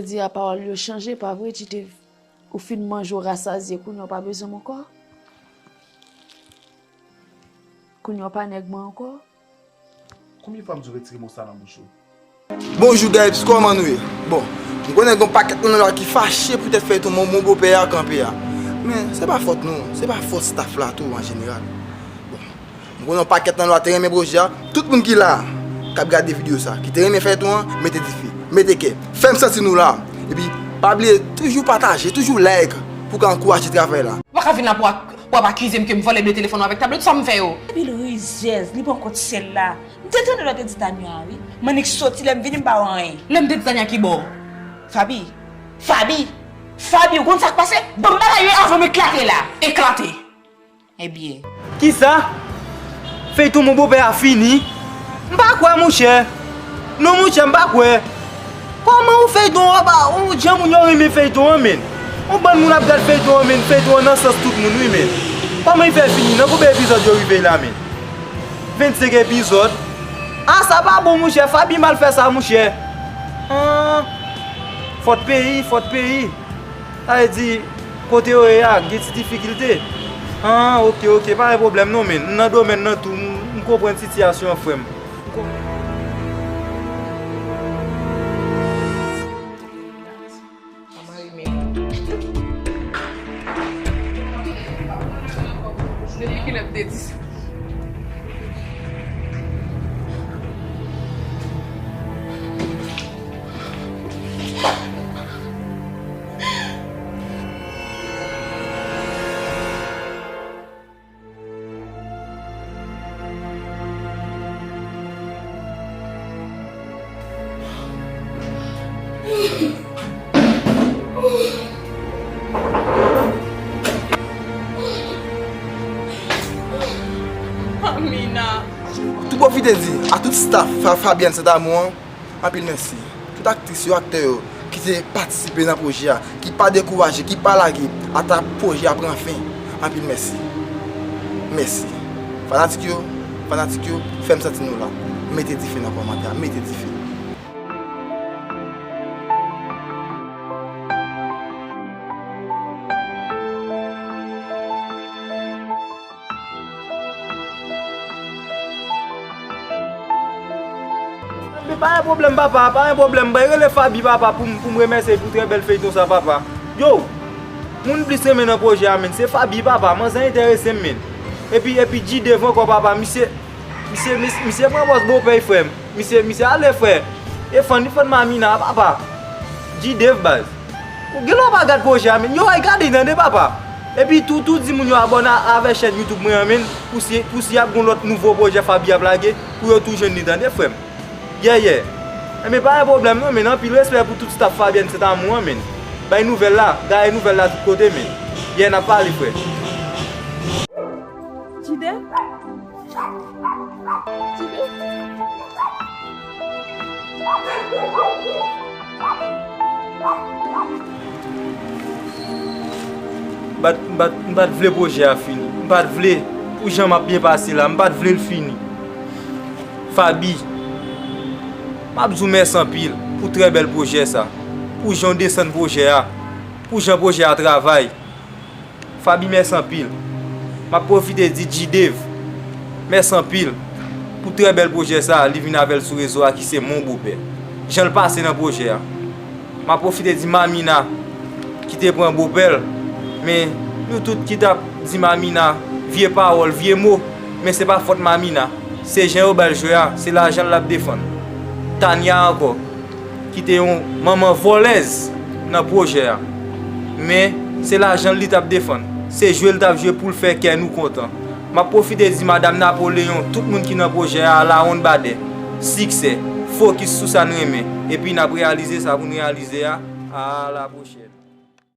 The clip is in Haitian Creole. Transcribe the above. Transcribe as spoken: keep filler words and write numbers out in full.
Jodi a pawòl yo chanje, pa vre, G-Dave? Ou fin manje, w rasazye, kounye a w pa bezwen m ankò? Kounye a w pa nèg mwen ankò? Konbyen fwa m di w retire mo sa nan bouch ou? Bonjou Guyps, kòman nou ye? Bon, m konnen gen yon pakèt moun nan la ki fache poutèt feyton Mon, Mon Beau Père a kanpe a. Men, se pa fòt nou, se pa fòt staff la tou an jeneral. Bon, m konnen yon pakèt nan la te renmen pwojè a. Tout moun ki la, k ap gade videyo sa, ki te renmen feyton an, mete dife, mete kè. Fè m santi nou la. Epi, pa bliye, toujou pataje, toujou like, pou w ka ankouraje travay la. Ou pa ka vin la pou w ak, pou w ap akize m ke m vòlè de telefòn ou avèk tablèt, sa m fè yo? Epi l rizèz, li pran kont sèl la. M te tande lè w te di Tania, wi. M annik soti, lè m vini, m pa wè anyen. Lè m te di Tania ki bò? Faby. Faby! Faby, ou konn sa k pase? Ban m bagay yo avan m eklate la. Eklate! Ebyen. Kisa? Feyton Mon Beau Père a fini? M pa kwè, monchè. Non, monchè, m pa kwè. Kòman yon feyton an pa, yon jan moun yo renmen feyton an, men. Yon bann moun ap gad feyton an, men. Feyton an nan sans tout moun, wi, men. Kòman li fè fini? Nan konbyen epizòd yo rive la, men? Vennsenk epizòd. Ah, sa pa bon, monchè. Faby mal fè sa, monchè. Ah, fòt peyi, fòt peyi. Sa vle di, kote yo ye a, gen ti difikilte. Ah, oke, oke, pa gen pwoblèm non, men. M nan domèn nan tou, m, m konprann sitiyasyon an, frè m. M konprann. Depi kilè m te di sa? Amina. Tou pwofite di a tout staff Fa-, Fabienne Saint-Amour an, anpil mèsi. Tout aktris yo, aktè yo ki te patisipe nan pwojè a, ki pa dekouraje, ki pa lage, ata pwojè a pran fen. Anpil mèsi. Mèsi. Fanatik yo, fanatik yo, fè m santi nou la. Mete dife nan kòmantè a, mete dife. Men pa gen pwoblèm, papa, pa gen pwoblèm. Bay rele Faby, papa, pou m, pou m remèsye l pou trè bèl feyton sa, papa. Yo, moun m plis renmen nan pwojè a, men, se Faby, papa. Manzè enterese m, men. Epi, epi G-Dave ankò, papa. Misye, misye, mis-, misye pran pòz bopè, frè m. Misye, misye ale, frè. E fann, li fann Mamina, papa. G-Dave, baz. Ou genlè w pa gad pwojè a, men. Yo, ay gade, tande, papa. Epi tou, tou di moun yo abòne avèk chèn YouTube mwen an, men. Pou si, pou si y ap gon lòt nouvo pwojè Faby ap lage, pou yo tou jwenn li, tande, frè m. Yeah, yeah. Enben, pa gen pwoblèm, non, men. Anpil respè pou tout staff Fabienne Saint-Amour an, men. Bay nouvèl la, gaye nouvèl la tout kote, men. Yeah, n ap pale, frè. G-Dave? G-Dave? M pa t, m pa t, m pa t vle pwojè a fini. M pa t vle, pou jan m ap byen pase la, m pa t vle l fini. Faby, m ap di w mèsi anpil pou trè bèl pwojè sa, pou jan w desann pwojè a, pou jan pwojè a travay. Faby, mèsi anpil. M ap pwofite di G-Dave mèsi anpil pou trè bèl pwojè sa a li vin avè l sou rezo a, ki se Mon Beau Père. Jan l pase nan pwojè a. M ap pwofite di Mamina ki te pran bopè l, men nou tout ki t ap di Mamina vye pawòl, vye mo, men se pa fòt Mamina. Se jan yo ba l jwe a, se lajan l l ap defann. Tania ankò, ki te yon manman vòlèz nan pwojè a. Men, se lajan l li t ap defann. Se jwe l t ap jwe pou l fè kè nou kontan. M ap pwofite di Madam Napoleon, tout moun ki nan pwojè a, lawon badè. Siksè, fokis sou sa n renmen. Epi n ap reyalize sa pou n reyalize a. A la pwochèn.